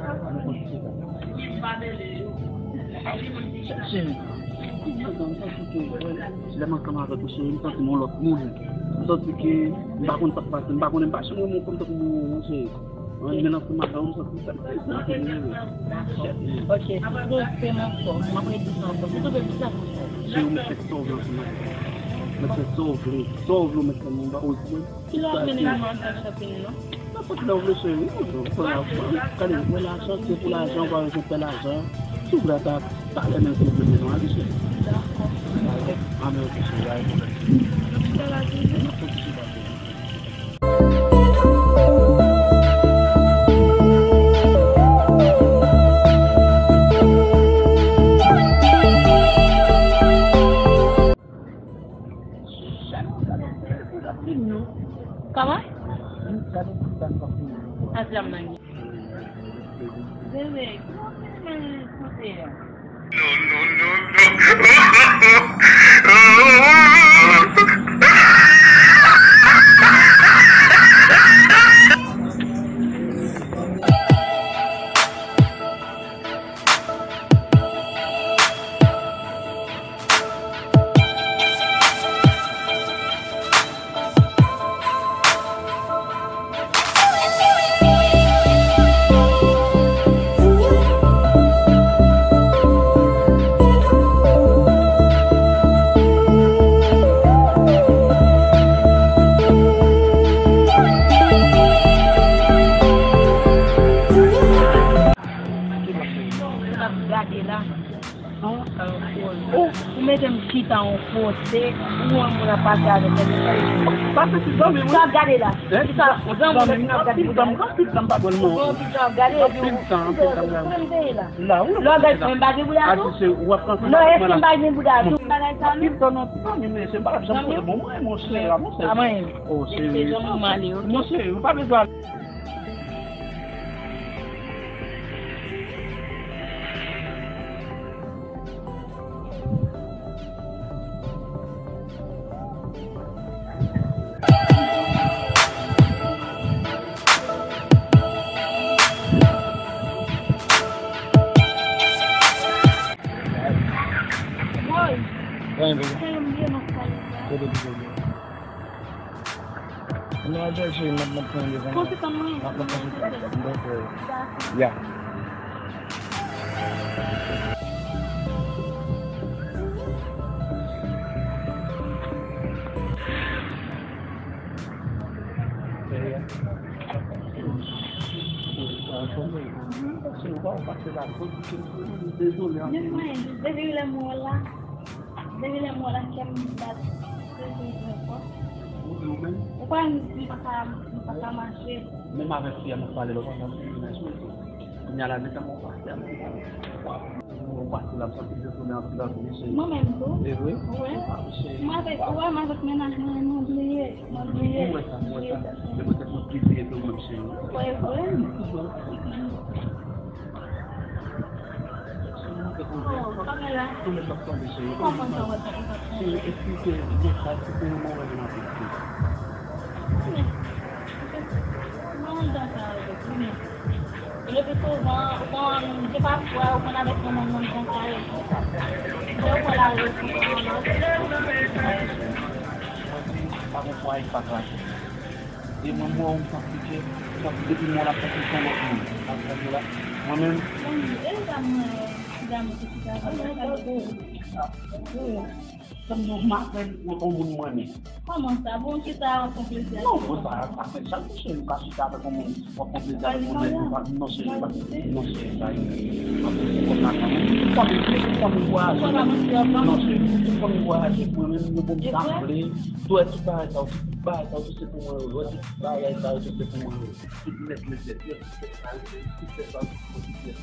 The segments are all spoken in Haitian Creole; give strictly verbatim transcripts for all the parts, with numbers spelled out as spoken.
Cheri, lè m ansanm avèk ou, cheri, m santi m yon lòt moun. M santi ke m pa konn sa k pase, m pa konnen, m pa janm renmen yon fanm tankou ou, cheri. Mwen menm ansanm avè w, m santi sa. Ok, si w bezwen m ankò, m ap redi sa ankò. Si w bezwen m plis ankò. Cheri, ou mèt fè sa w vle ansanm avè m. Mèt fè sa w vle. Sa w vle, ou mèt fè, m pa oze. Ki lè w ap mennen nou nan kay chapin nan? Nenpòt lè w vle, cheri. Gade, wè lajan, se pou lajan, ou pa bezwen pè lajan. Si w vle, ata talè menm, si w vle, mennen w ale, cheri. Dakò. Amè, ok, cheri, pa gen pwoblèm. N ap chita la toujou. N ap chita la toujou. Kòman? Asyam nan gen. Bebe, kòman w fè mal sante a? Non, non, non, non. Gade la. Ou mete m chita yon kote, ou wè moun ap pase avèk mwen. Sa w ap gade la? Sa, zanmi w ap gade la? Ou gen yon pita w ap gade epi ou konnen m te ye la? Lè w gade mwen m pa gen bouda tou? Non, èske m pa gen bouda tou? Bagay sa non. Zanmi m? Mesye, zanmi m ale, ok? Woy! Kote w ye? Ann al chèche, m ap, m ap pran devan. Konsitan mwen. M ap, m ap konsitan. M pral fè. Ya. Dezole anpil. Depi lè m wè w la, depi lè m wè w la, kè m bat. Ou kwè m, m pa ka, m pa ka mache? Menm avèk fi a m ap pale la, ou pa santi li nan espri tou. Kounye a la, depi lè m wè w pase a, m te pale. Ou pase la, m santi dezole anpil, anpil, mesye. Mwen menm tou. E vre? Wi. M avèk, ou wè m avèk mennaj mwen, nou bliye. Mwen bliye. Mwen wè sa, mwen wè sa. Se petèt mwen ki bliye tou, mwen, cheri. Wi, vre. Oh, Pamela. Kòman sa w wè sa? Cheri, eksplike, eksplike, eksplike, mwen wè nan apetit. Mwen andan sa avèk ou, men. E le pi souvan, ou konn, se pa fwa, ou konn avèk yon moun, moun konsa, e lè ou pran lari, ou konn andan. Mwen di, pa gen fwa, e pa kraze. E mwen, mwen, m santi ke, m santi depi mwen la, m santi se yon lòt moun. Sa vle di la, mwen menm. Mwen, e sa mwen, damou ki chita avè mwen, sa mwen. Tann nou, m ap fè yon moun mwen renmen. Kòman sa? Bon, chita w ap pran plezi avèk moun? Non, bon, sa, sa fè chak jou, cheri, ou ka chita avèk yon moun, w ap pran plezi avèk moun, men ou pa, non, cheri, pa, non, cheri, pa, m ap fè kòb la kanmenm. Ou pa bezwen, ou pa bezwen vwayaje, non, cheri, ou pa bezwen vwayaje, mwen menm, nou bon, m ta vle, tout, tout bagay sa yo, tout bagay sa yo, tout se pou mwen, tout bagay sa yo, tout se pou mwen, tout nèt, nèt, nèt, tout se sa, tout se sa, tout se sa.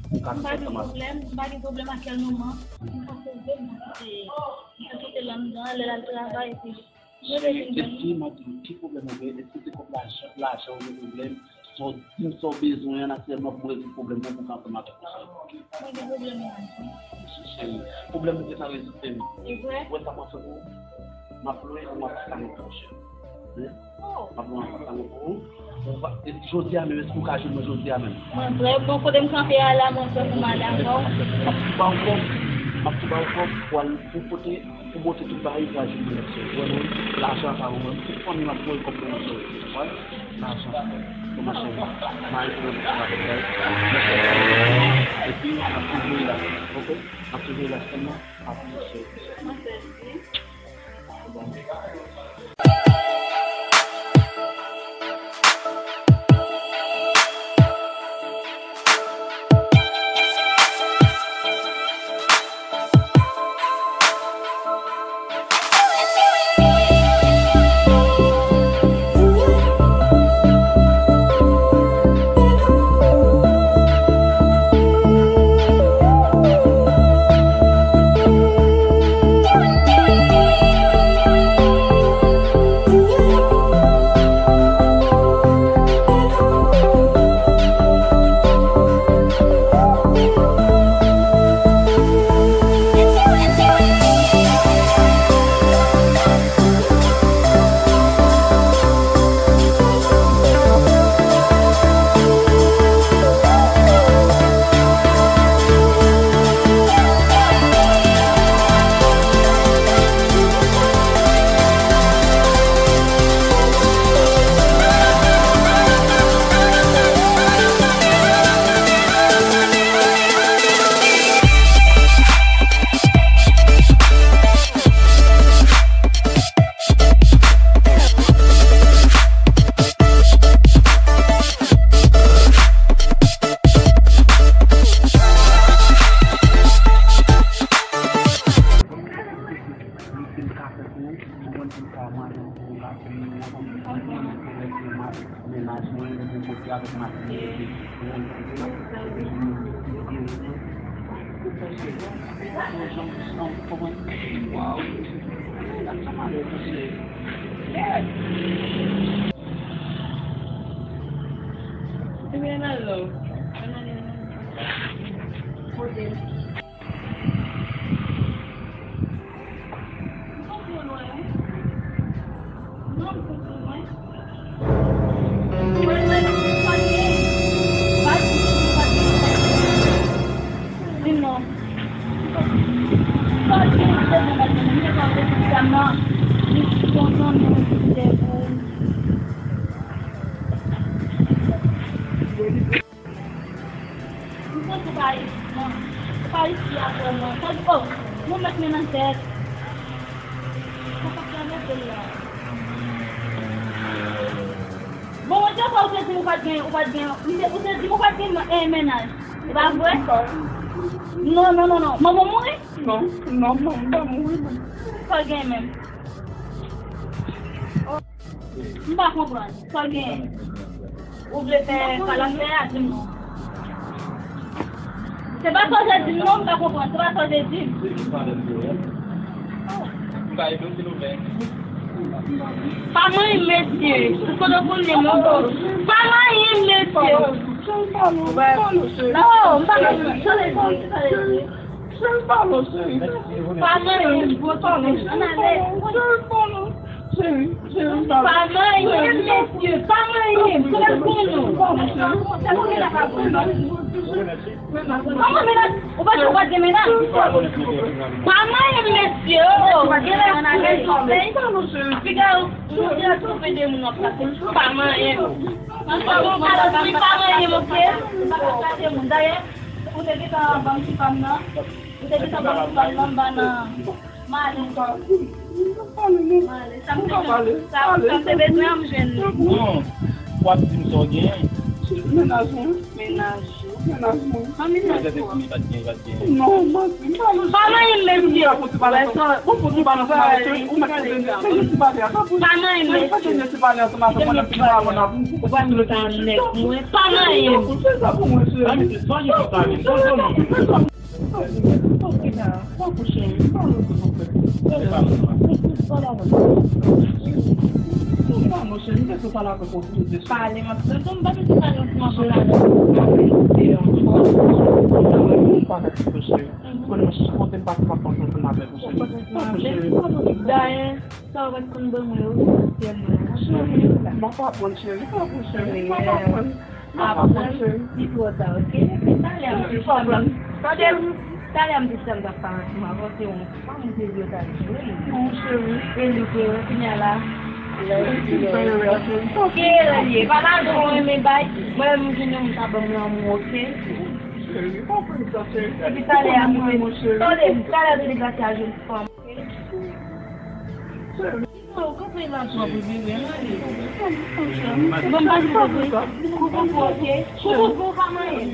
M pa gen pwoblèm, m pa gen pwoblèm ak kè nou, man. M ka poze, m ka kite, m ka kite l anndan, lè l al travay, epi mwen bezwen jwenn li. Epi, m ap di w, ki pwoblèm ou gen? Èske se kòb lajan, lajan ou gen pwoblèm? Sa w di m sa w bezwen an, aktyèlman pou m rezoud pwoblèm nan, pou m ka ansanm avèk ou, cheri. Mwen gen pwoblèm lajan. Cheri, pwoblèm ou gen sa rezoud, cheri. E vre? Ou wè sa m ap fè pou ou? M ap lwe ou, m ap chita nan kay ou, cheri. M ap pran yon apatman pou ou. Ou pa, e jodi a menm, èske ou ka jwenn mwen jodi a menm? Mwen prè. Bon, kote m kanpe a la, mwen prè pou m ale avè w. M ap tou ba w kòb, m ap tou ba w kòb pou al pou pote, pou pote tout bagay pou al jwenn mwen, mesye. Ou wè mwen, lajan pa pou mwen, tout fanmi m ap voye kòb pou mwen, mesye. Ou wè? Lajan. Pou mwen, cheri. Mari pou mwen, mesye. Epi, n ap tou voye la, oke? N ap tou voye la sèlman, ap mesye. M santi w pa isi, non. Ou pa isi a vrèman. Sa di, oh, nou mèt men nan tèt. Sa pa travèse l la. Bon, mwen te kwè ou te di m ou pa t gen, ou pa t gen, ou te, ou te di m ou pa t gen, eh, mennaj. Se pa vre? Non, non, non, non. Manman w mouri? Non, non, manman m pa mouri, non. Sa w gen menm? M pa konprann. Sa w genyen? Ou vle fè sa l ap fè a, di m non. Se pa sa w te di m non, m pa konprann. Se pa sa w te di m. Pa manyen m, mesye. Tout kote w konnen m, pa manyen m, mesye. Non, m pa manyen m. Sa w te di? Sa w te di? Pa manyen m, gwo tòlè. Ann ale. Pa manyen m, mesye, pa manyen m. Kote l konnen w? Kòman mennaj? Ou pa di w pa t gen mennaj? Pa manyen m, mesye, oh, genlè w gen rezon, men. Piga w, ou genlè twonpe de moun w ap pase. Pa manyen m. Ann fè bon kalòt, wi, pa manyen m, oke? Ou pa ka kraze moun. Dayè, ou te gentan ban m ti pa m nan. Ou te gentan ban m ti pa m nan, m ba nan. M ale. M ale. Sa m te, sa, sa m te bezwen an, m jwenn li. Non. W ap di m sa w genyen. Mennaj mwen. Mennaj ou. Mennaj mwen. An mennaj ou. Mwen te di m pa t gen, pa t gen. Non, manti, m pa. Pa manyen m, mesye. Bon, pou ti balans, ou mèt konte m, se yon ti bagay, tanpri. Pa manyen m, mesye. Ou pa nou ta nèg mwen. Pa manyen m. Sa misye, sa misye sa vin. Sa zanmi. Pale, m ap tann ou, m pa bezwen pale ansanm avè w. Konnen m sou kote m pase, m ap panse ansanm avè w, cheri. Tanpri, cheri. Dayè, sa w pa t konn ban mwen yo, se sèl mwen. Cheri, m ap aprann, cheri. Tanpri, cheri. M ap aprann. M ap aprann, cheri. Li twò ta, oke? Talè a m te sanm ap, talè, talè a m te sanm ap parèt m avanse yon fanm m te di yo ta jwe. Non, cheri. E li te wè, kounye a la. Cheri, ki fè erè, cheri. Ki erè li ye? Pa nan jan w renmen bay. Mwen, m vin yon moun ta ban m lanmou, oke? Cheri, pa fè sa, cheri. Epi talè a m te, tande m, talè a m te deplase a jwenn fanm, oke? Cheri. Ou kanpe la twòp, bebe, ale. Bon, pa di bebe. Koukou pou, oke? Koukou pou, pa manyen.